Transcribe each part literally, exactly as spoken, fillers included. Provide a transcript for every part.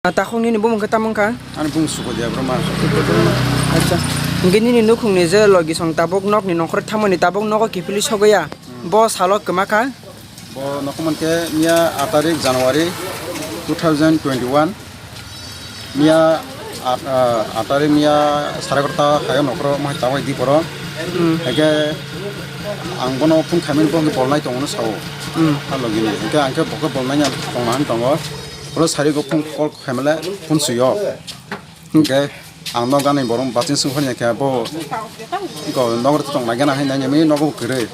Ah, takhuk nini bumung khe tamo wngkha? Ani bumung Sukodev Roma. Acha. Hwnkhe nini nukhungni je logi song tabuk nokni nongkhor thangmani tabuk nogo kiphilwi sogwi ya? Hmm. Bo salo kwma kha? Bo nokhormani khe miya aat tarik January two thousand twenty-one. Miya aat, ah, aat tarik miya sare egarota hayo nokhoro mohai tabuk di poro. Hmm. Hwnkhe ang bono phone khaimani bo hwnkhe bolnai tongmani sao. Hmm. A logini. Hwnkhe ang khe bo khe bolnai ya tongna hwn tongo. Oro sari go phone call khaimale phone suyo. Hwnkhe ang nok gani borok baching sung phani khe bo go nok rw tong nai gana hai nai nai nogo kwrwi.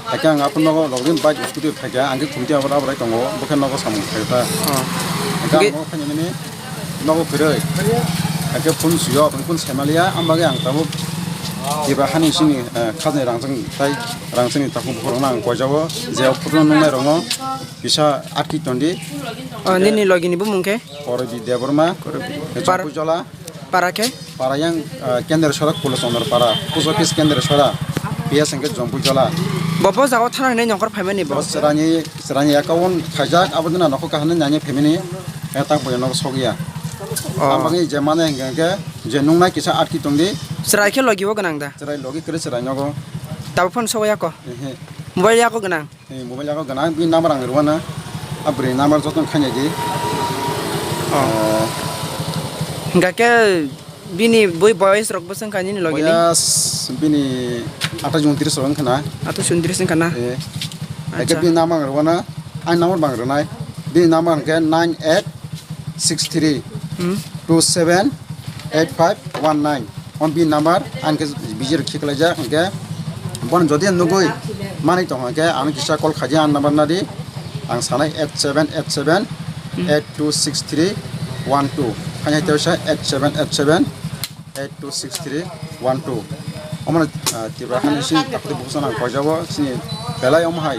Hwnkhe ang aphuru nogo logni bike scooty phaikha, ang khe khumti abra abrai tongo, bo khe nogo samung khaikha. Oh. Hwnkhe ang Hwnkhe nogo phani mani nogo kwrwi. Hwnkhe phone suyo, phone saimaliya, ang bagwi ang tabuk kiba hani sini, eh, khajni rangchak tai rangchakni takhuk bukhuk rokno ang koijago, je phone nungnai rokno kisa atki tondi. Oh, nini logini bumung khe? Korobi Debbarma, Korobi. Par- Chongpuijola. Para khe? Para yang, ah, Kendra Sora, Kulasondra Para, Post Office Kendra Sora, P S hwnkhe Chongpuijola. Bo, bo jaga thana hinwi nongkhor phaimani bo? Bo chwraini, chwraini account khaijak, abo dina nokhor kaham nani family, eh, tang boya nogo sogya. Oh. Ang bagwi je mane hwnkhe, hwnkhe, je nungnai kisa atki tongdi. Chwrai khe logi o gwnang da? Chwrai logi kwrwi chwrai nogo. Tabuk phone sogya ko? Ehe. Mobile yago gwnang? Eh, mobile yago gwnang, bini number ang rwna. A bwrwi number joto khaina di. Oh. Eh. Hwnkha khe bini bui boyes rok bwswk wngkha nini logi ni? Boyes bini athais untris rok wngkha na. Athais untris wngkha na? Eh. Acha. Hwnkhe bini number ang rwna. Ani number bang rwnai. Bini number hwnkhe nine eight six three Hmm. two seven eight five one nine. On bini number, ang khe bijir khiklaijak, hwnkhe bono jodi nugwi manwi tong, hwnkhe ang kisa call khaidi, ang number nadi, ang sanai eight seven eight seven eight two six three one two. Haino teisa eight seven eight seven eight two six three one two. Omo, ah, Tripura hani sini takhuk bukhuk sana koijabo, sini belai omo hai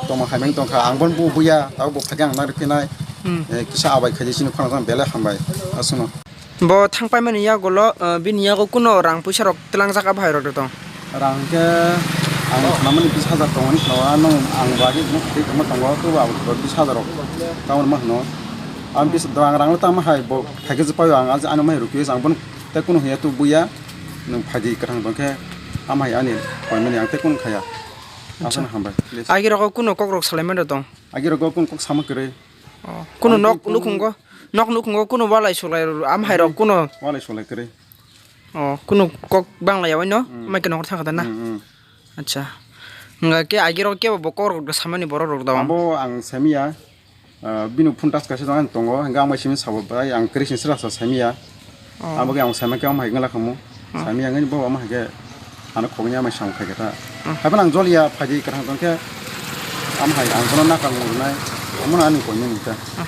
tongma hai meng tongkha, ang bono bu buya, tabuk bo phaikhe ang nang rwphinai. Hmm. Eh, kisa abai khaidi sini khorang belai hambai, aswkno. Bo thang paimani yagulo, eh, bini yago kuno rang puisa rok tlangjak abo hai rok de tong? Rang khe ang khnamani bis hajar tongmani khna, ano ang bagwi tongma tongo, tobo abo bis hajar rok tamo ma hwno. Ang bis, rang, rang tamo hai bo phaikhe je paio ang, ani mai rukui ang bono tei kuno hwnya tu buya, nwng phaidi kwthang tong khe, am hai ani koimani ang tei kuno khaya. Acha. Aswkno hambai, please. Agi rogo kuno kok rok salai mano tong? Agi rogo kuno kok sama kwrwi. Oh, kuno nok nukhungo, nok nukhungo kuno walai sulai am hai rok kuno. Walai sulai kwrwi. Oh, kuno kok bangla ya waino, hmm, mai khe nokor thangkha da na? Hmm, hmm. Acha. Hwnkha khe agi rok kebo bo kok rok samani borok rok da. Abo ang samiya. Ah, bini phone touch kaisa jora tongo, hwnkhe ang bai simi sabo bai ang kwrwi sini sra sa samiya. Oh. Abo khe ang sama khe ang hai ngala khamu. Oh. Samiya ngani bo ama hai khe ano khogni ama samung khai khe ta. Oh. Hai phano ang joliya phaidi kwthang tong khe ama hai ang bono nakar mung rwnai. Amo ani koi mani ta. Oh.